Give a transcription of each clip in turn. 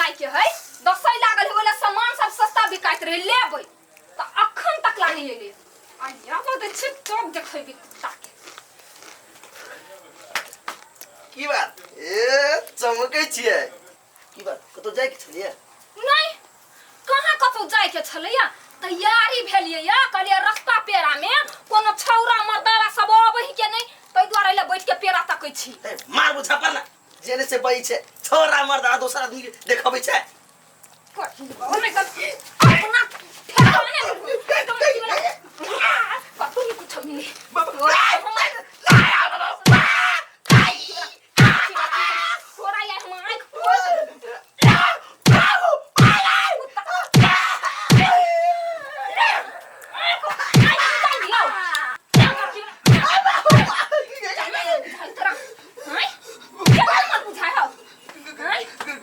जाय के है दसई लागल है ओला सामान सब सस्ता बिकाइत रहे लेबै तऽ अखन तक ला नहीं एलै आ आबऽ दै छी तब देखेबै कुत्ता के की बात ए चमकै छियै की बात कतौ जाइके छलियै नहीं कहाँ कतौ जाइके छलैया तैयारी भेलियै या कहलियै रस्ता पेड़ा में कोनो छौरा मर्दावा सब अबै के नहीं ताहि दुआरे लए बैठ के पेड़ा तकै छी ए मार बुझा पर ना जेने से बई छै छोरा मर्दा दोसर आदमी के देखबै छै अपना ठेकाने कतौ नहीं कुछ मिले तोरा यार हम आँखि खोल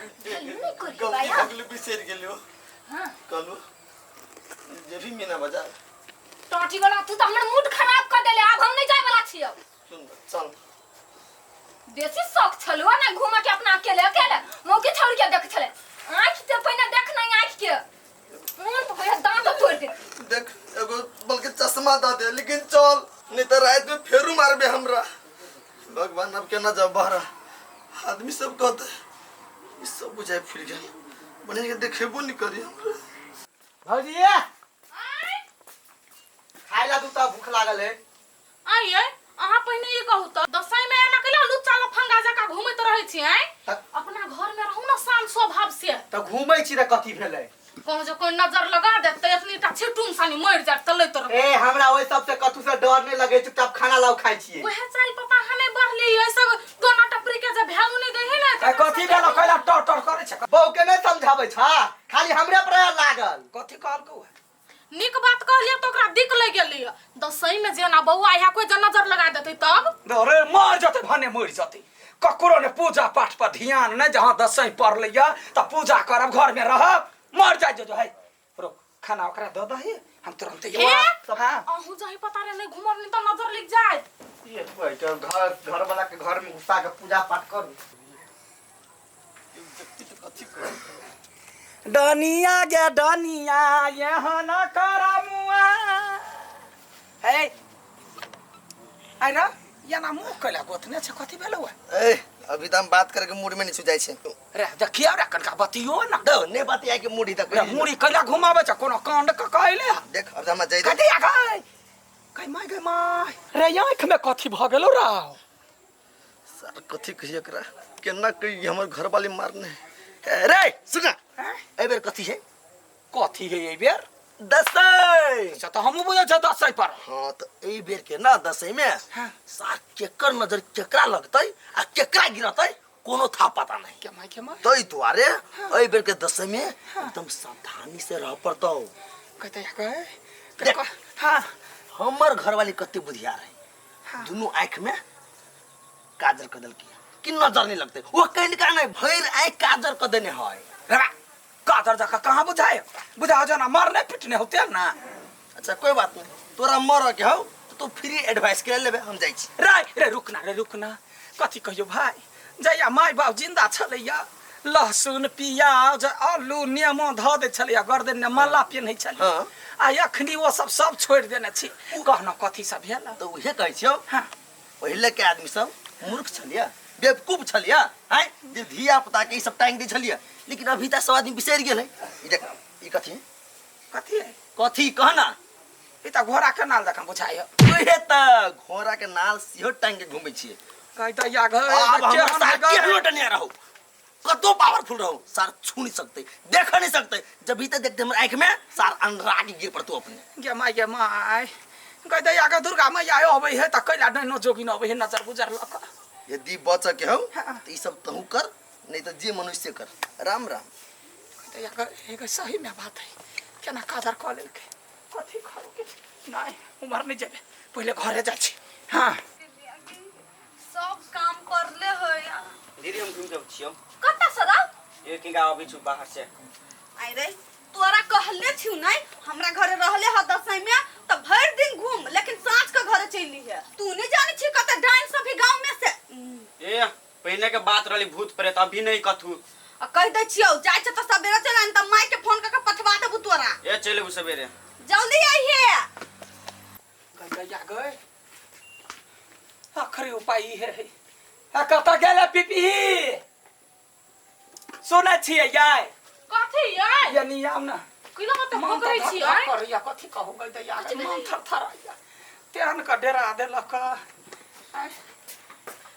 गलती भऽ गेलै बिसरि गेलियो कहलू जेबही मीना बाजार टोटी वाला तू तो हमर मूड खराब कर देले आब हम नहीं जाए वाला छियो सुन चल बेसी शौक छलो ने घूमे के अपना अकेले अकेले मौके छोड़ के देख छले आँख से पहिने देख नहीं आँख के मन तो होया दांत तोड़ दे देख एगो बल्कि चश्मा दऽ दे लेकिन चल नहीं तो रात में फेरू मारबे हमरा भगवान अब केना जाब बहरा आदमी सब कहते ई सब बुझाइ फुलि गेल बने के देखेबो नहीं करी हमरा भौजी खाय ला तू भूख लागल है आइए अहाँ पहिने ई कहू तऽ दसैँ में एना कैला लुच्चा लफंगा जकाँ घूमैत रहै छी आँय अपना घर में रहू ना शांत स्वभाव से तऽ घूमै छी तऽ कथी भेलै कहूँ जे कोई नजर लगा देत तऽ एतनी टा छिटुम सानी मरि जायत तऽ लैत रहू ए हमरा ओहि सबसे कथू से डर नहि लगै चुपचाप खाना लाउ खाइ छियै वएह चालि पता अहाँ नहि बढ़ली एहि सब दोना टपरी के जे वैल्यू नहि दै है ने ए, कथी भेलो कैला टर टर करै छै बहू के नहि समझाबै छ खाली हमरे पर लागल कथी कहलकौ है नीक बात कहलियै तऽ ओकरा दिक लागि गेलै दसैँ में जेना बौआ इहा कोई जे नजर लगा देतै तब अरे मर जतै भने मरि जतै ककरो ने पूजा पाठ पर ध्यान नहि जहाँ दसैँ पड़लैया तऽ पूजा करब घरमे रहब मर जाइ जो है रोक खाना ओकरा दऽ दही हम तुरन्त हे हाँ अहूँ जाहि पता रे नहीं घूमब नहीं तऽ नजर लग जायत ये घर घर वाला के घर में घुसा के पूजा पाठ करू डनिया गे डनिया यहाँ न कर मुआ हे अरे याना मुँह कैला गोतने छै कथी भेलौ है ए अभी तऽ हम बात करे के मूड में नहीं जाइ छै रे देखियौ रे कनका बतियो ना दो ने बतिया के मूड ही तक रे मुड़ी कैला घुमाबै छै कोनो कांड क कहले देख अब तऽ हमरा जाइ दे कथी आ गई गई माय गई माय रे आँख में कथी भ गेलौ राव सर कथी कहिए एकरा केना कहिए हमर घर वाली मारने ए, रे सुन ना एहि बेर कथी है कथी है एहि बेर दसैँ अच्छा तऽ हमहूँ बुझै छियै दसैँ पर हाँ तो एहि बेर के ना दसैँ में हाँ। सार केकर नजर केकरा लगतै आ केकरा गिरतै कोनो था पता नहीं के माय के माय ताहि दुआरे एहि बेर के दसैँ में एकदम सावधानी से रह पड़तौ कहते कहे देख। हाँ हमर घरवाली कते बुधियार है दुनू आँखि में काजर कऽ देलकै कि नजर नहीं लगतै ओ कनिका नहीं भरि आँखि काजर कऽ देने है रे बा, काजर जका कहाँ बुझाए बुझाओ जना मरने पिटने होते ना अच्छा कोई बात नहीं तोरा मरऽ के हौ तो तू फ्री एडवाइस के लेबे हम जाइ छी रे रे रुकना रे रुकना कथी कहियो भाई जहिया माय बाप जिंदा छलैया लहसुन पियाज आलू नेमो धऽ दै छलैया गर्दन मे माला पेन्है छलै हाँ। आ अखनी ओ सब सब छोड़ि देने छी कहना कथी सब भेल तऽ उहे कहै छियौ हाँ पहिले के आदमी सब मूर्ख छलिया बेवकूफ छलिया आँय जे धिया पुता के ई सब टांग दै छलिया लेकिन अभी तक सब आदमी बिसरि गेल है ई देख ई कथी है? कथी है कथी कह ना ई तऽ घोड़ा के नाल जकाँ बुझाइ उहे तऽ घोड़ा के नाल सेहो टांग के घूमै छियै कहै तऽ या घर आब हमरा सार केहनो डनिया रहू कतो पावरफुल रहू सार छू नहीं सकते देख नहीं सकते जब भी तक देखते हमर आँख में सार अंधरा के गिर पड़तो अपने गे my गे माय कहै तऽ या दुर्गा मैया अबै है तऽ कैला डैनो जोगिन अबै है नजर गुजर लऽ कऽ यदि बच के हो हाँ। तो ई सब तहू कर नहीं तो जे मनुष्य कर राम राम कहै तऽ या गे सही में बात है केना काजर कऽ लेलकै कथी करू के नहि उम्हर नहि जेबै पहिले घरे जाइ छी हाँ सब काम करले है दीदी हम घूम के छियौ कत्ता से राव एक ही गाँव अबै छु बाहर से आई रे तोरा कहले छियौ नहीं हमरा घरे रहले ह दसैं में त भरि दिन घूम लेकिन साँझ के घरे चलि है तू नहीं जाने छी कते डाइन सब भी गांव में से ए पहिने के बात रहली भूत प्रेत अभी नहीं कथू आ कहि दै छियौ जाइ छै तऽ सबेरे चलि आन तऽ माय के फोन कऽ के पठवा देबू तोरा। ए चलि अयबू सवेरे। जल्दी अइहे। गैया गए आखिरी उपाय ई है आ कतऽ गेलै पिपी सुनै छियै यै कथी यै यानी आब ना किला मत मन भोकरै तऽ छी धक धक आय करैया कथी कहू गै दैया गै मन थरथराइया तेहन कऽ डेरा देलक आँय,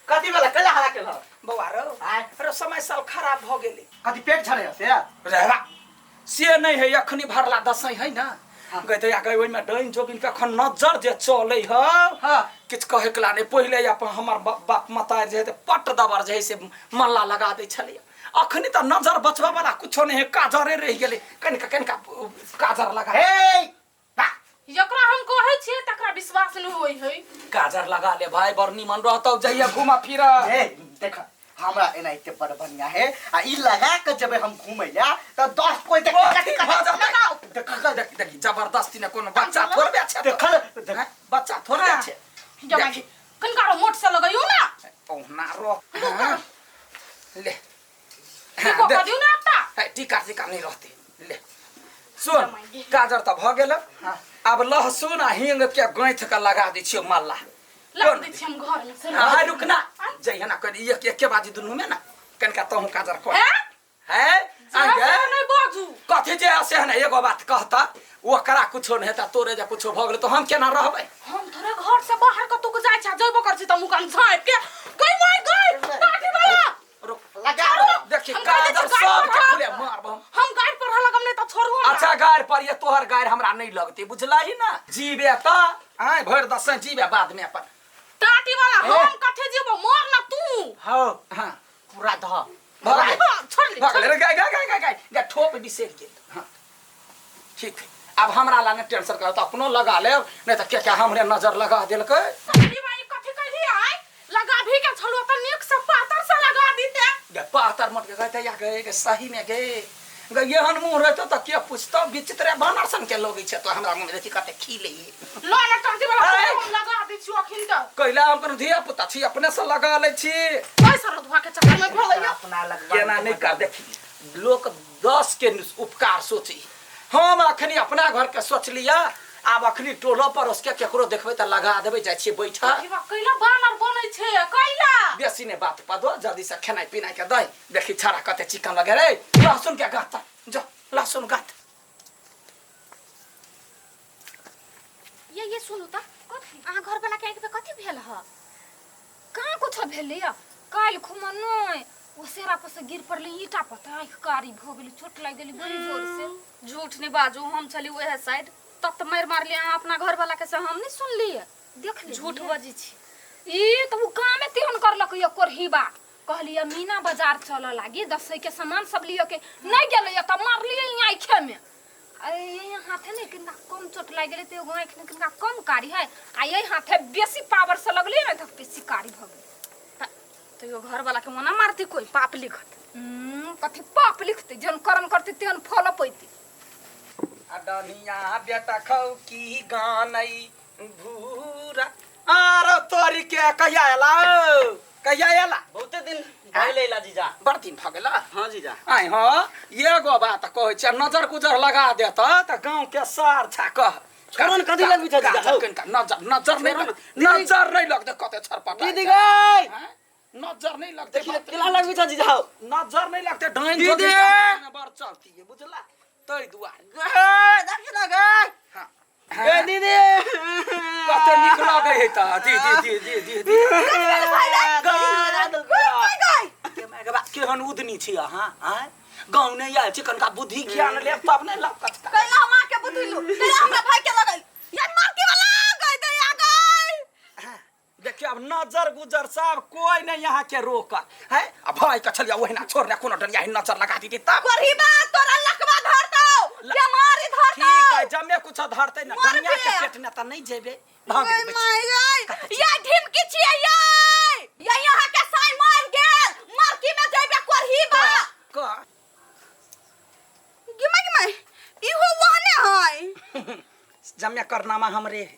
कथी भेलै कैला हल्ला केलह बौआ रौ आँय रो समय साल खराब भऽ गेलै कथी पेट झड़ै से रहबा से नहि है अखनी भरला दसैँ है ना हाँ। गै दैया गै ओहिमे डाइन जोगिन के अखन नजर जे चलै ह हाँ। किछु कहै के ला नहि पहिले अपन हमर बाप मतारि जे है तऽ पट दबर जे है से मल्ला लगा दै छलैया अखनी तऽ नजर बचबऽ वाला कुछो नहि है काजरे रहि गेलै कनिका कनिका काजर लगा हे जकरा हम कहै छियै तकरा विश्वास नहि होइ है काजर लगा ले भाई बड़ निमन रहतौ जइया घुमा फिर हे देख हमरा एनाहिते बड़ बढ़िया है आ ई लगा के जब हम घूमै ला त 10 कोई देख देख देख देख जबरदस्ती ने कोनो बच्चा थोड़बे छै देखल देख हैं? बच्चा थोड़बे छै जमाई कनिका रो मोट से लगैयौ ना ओहुना रो हाँ। ले टीको देख। कऽ दियौ ना एकटा है, टीका टीका नहीं रहते ले सुन काजर तऽ भऽ गेल आब लहसुन आ हींग के गैंथ के लगा दै छियौ मल्ला लगा दै छियै हम घर में से हाँ रुक ना जइहे ना कनि एक एके बाजी दुनू में ना कनिका तहूँ काजर कर हैं है जे से नहि बाजू कथी जे है से ने एगो बात कहता ओकरा कुछो नहीं हेता तोरे जे कुछो भऽ गेलै तऽ हम केना रहबै हम थोड़े घर से बाहर कतौ के जाइ छै जइबो कर छी त मुँह कान झाँपि के गई माय गई पार्टी वाला रुक लगा देखी हम गारि काजर दै छी, गारि सब के पढ़ा। खुले मारब हम हम गारि पढ़ा लगम नहीं त छोड़ू हमरा अच्छा गारि पर ये तोहर गारि हमरा नहीं लगते बुझलही ना जीबे त आय भरि दसैं जीबे बाद में अपन टाटी वाला ए। हम कथे जीबो मर ना तू हो हाँ पूरा धह भऽ गेलै। छोड़ ले भऽ गेलै रे, गाय गाय गाय गाय गाय गाय ठोप बिसरि गेल हाँ ठीक है आब हमरा ला नहि टेंशन कर तऽ अपनो लगा लेब नहि तऽ के के हमरे नजर लगा देलकै कथी भाई कथी कहली आय लगा भी के छलो त नीक से पातर से लगा दीते गे पातर मोट के कहते या गे गे सही में गे गे एहन मुँह रहतो तऽ के पूछतो विचित्र बानर सन के लगै छै तो हमरा मुँह में देखी कते खिले लो ना टंकी वाला अरे! हम लगा दै छियो अखिन त कैला हम कोनो धिया पुता छी अपने से लगा लै छी पैसा रधुआ के चक्कर में भेलैया अपना लगवा केना नहि कर देखी लोक 10 के उपकार सोची हम अखनी अपना घर के सोचलिया आब अखनी टोलो पड़ोस के केकरो देखबै तऽ लगा देबै जाइ छियै बैठा कैला बानर बनै छै कैला बेसी ने बात पदो जल्दी से खेनाइ पिनाइ के दही देखी छाड़ा कते चिकन लगे रे लहसुन के गात जो लहसुन गात ये सुनू त अहाँ घर वाला के आँखि पे कथी भेल ह कहाँ कुछो भेलै काल्हि खुमा नहि ओ सेरा पर से गिर पड़लै ईटा पर तऽ आँखि कारी भऽ गेलै चोट लागि गेलै बड़ी जोर से झूठ नहीं बाजू हम छली वएह साइड तब तऽ मारि मारली अहाँ अपना घर वाला के से हम नहीं सुनलियै देख लेलियै। झूठ बजै छी ई तऽ ओ कामे तेहन करलक ये कोरहीबा कहलियै मीना बाजार चलऽ लागी दसै के सामान सब लिअ के नहि गेलै तऽ मारलियै आँखिमे अरे यही हाथे ने किनका कम चोट लागि गेलै तऽ एगो आँखिमे किनका कम कारी है आ यही हाथे बेसी पावर से लगलै ने तऽ बेसी कारी भऽ गेलै तैयो घर वाला के मना मारती कोई पाप लिखत कथी पाप लिखतै जेहन कर्म करतै तेहन फल पैतै अडनिया बेटा खौ की गानै भूरा आरो तोरी के कहिया एला ओ? कहिया एला बहुते दिन भइल अइला जीजा बड़ दिन भऽ गेला हाँ जीजा आइ हँ एगो बात कहै छियै नजर गुजर लगा देत तऽ गाँव के सार छा कह छोड़ो न, कथी लगबै छह जीजा, हौ? कनिका नजर नजर नहि छोड़ो न, नजर नहि लगतै कते छरपटा दीदी गई नजर नहीं लगते देखी केला लगबै छह जीजा हौ नजर नहीं लगते डाइन दीदी! जोगिन के बड़ चलती है बुझला तै दुआरे गई देखी ना गई हाँ ए दीदी कते नीक लगै है तऽ दी दी दी दी दी दी केहन उदनी छी अहाँ आँय गाँव नहि आयल छी कनिका बुद्धि ज्ञान लेब तब ने लग कचका कैला हम आके बुधिलू कैला हमरा भाई के लगल यार मार के वाला गई दया गई देखियो अब नजर गुजर सब कोई नहीं यहाँ के रोकत है आ भाई के छलिया ओहिना छोड़ने कोनो डनिया ही नजर लगा दीदी तब कोरही बा तोरा लकवा धरतौ बीमारी धरतौ ठीक है जमे कुछ धरते ना मर डनिया के बे। पेट ने त नहीं जेबे भाग ओए जेबै। माय गई या ढिमकी छियै यै या यहाँ के साई मर गेल मरकी में जइबे कोरही बा क गिमा गिमा इहो वहने है जमे करनामा हमरे है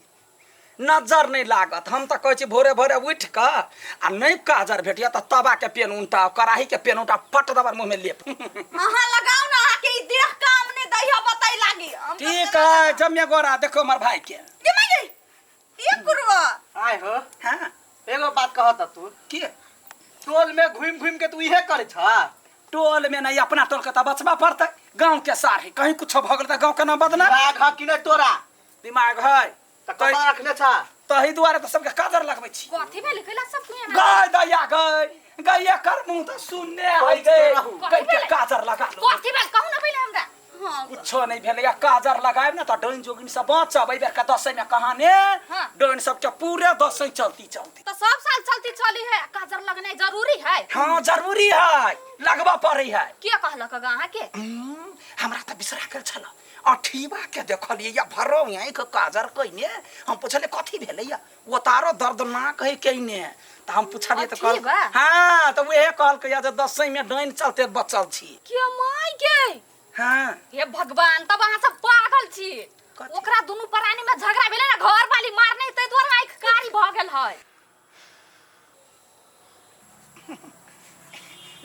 नजर नहीं लागत। हम तो कहै छी भोरे भोरे उठि कऽ आ नहीं काजर भेटिया तऽ तवा के पेन उनटा कड़ाही के पेन उनटा पट दबर मुँह में लेप। अहाँ लगाओ ना अहाँ के ई देह काम ने दै है बताई लागी। हम तो ठीक है जम्मे गोरा देखो हमर भाई के। के माय गई ये कुरवा आय हो। हाँ एगो बात कहत तू के टोल में घूम घूम के तू इहे करे छ? टोल में नहीं अपना टोल के तऽ बचबा पड़तै, गाँव के सार है, कहीं कुछ भऽ गेल तऽ गाँव के नाम बदनाम। दिमाग है कि नहीं तोरा? दिमाग है तऽ कतऽ रखने छ? तही दुआरे तऽ सबके काजर लगबै छी। कथी भेलै कैला सब तू एना? गाय दैया गय गैया कर मुँह तऽ सुनने है बैठ गे के रहू। कहि के काजर लगा लो। कथी भेल कहू ना पहिले हमरा। हां कुछो नहीं भेलै या काजर लगायब ना तऽ डाइन जोगिन से बचब। एहि बेर के दसैँ में कहाँ ने हाँ। डाइन सबके पूरे दसैँ चलती चलती। तो सब साल चलती चली है, काजर लगनाइ जरूरी है। हाँ जरूरी है, लगबा पड़ै है। के कहलक गा अहाँ के? हमरा तऽ बिसरा गेल छल अठीबा के देखलियै या भरो आँखि काजर कइने। हम पुछलियै कथी भेलैया, ओ तारो दर्दनाक है कइने। तऽ हम पुछलियै तऽ कहल अठीबा? हाँ तऽ उहे कहलकै या जे दसैँ में डाइन चलते बचल छी। के माय गे? हाँ हे भगवान, तब अहाँ सब पागल छी। कथी? ओकरा दुनू प्राणी में झगड़ा भेलै ना, घर वाली मारने तै दुआरे आँखि कारी भऽ गेल है।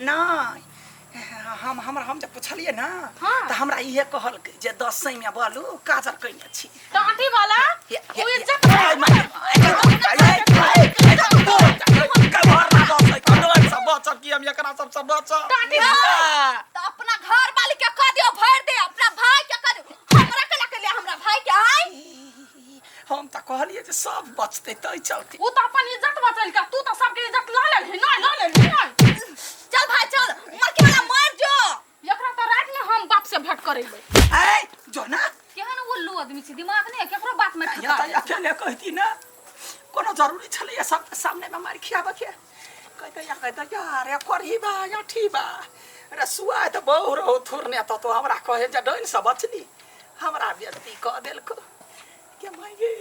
नहीं हम हमरा हम जे पुछलियै ना हाँ। तऽ हमरा इहे कहलकै जे दसैँ में बोलू काजर कइने छी। टाटी वाला हे, हे, ओ हे। इज्जत आय, my, आय, आय, आय, आय, आय, कबर ना दसैँ, कबर से बचब कि हम एकरा सबसँ बचब? टाटी तो अपना घर वाली के कह दियो भर दे, अपना भाई के कह दियो, हमरा के लके ले हमरा भाई के आय। हम तऽ कहलियै जे सब बचतै तै चलते। उ तऽ अपन इज्जत बचलका, तू तऽ सबके इज्जत लऽ लेलही नै, लऽ लेलही नै। चल भाई चल, मर के वाला मर जो। एकरा तऽ रात में हम बाप से भेंट करेबै। ऐ जो ना केहन उल्लू आदमी छी, दिमाग नहीं है केकरो बात में या ठुका। तऽ अकेले कहती ना, कोनो जरूरी छलैया सबके सामने में मारि खियाबऽ के। कहते या कहते यार या करही बा या ठी बा रे सुआ तऽ बहु रहो थुरने तऽ तो हमरा कहे जे डाइन से बचली, हमरा बेइज्जती कऽ देलको के माय गे।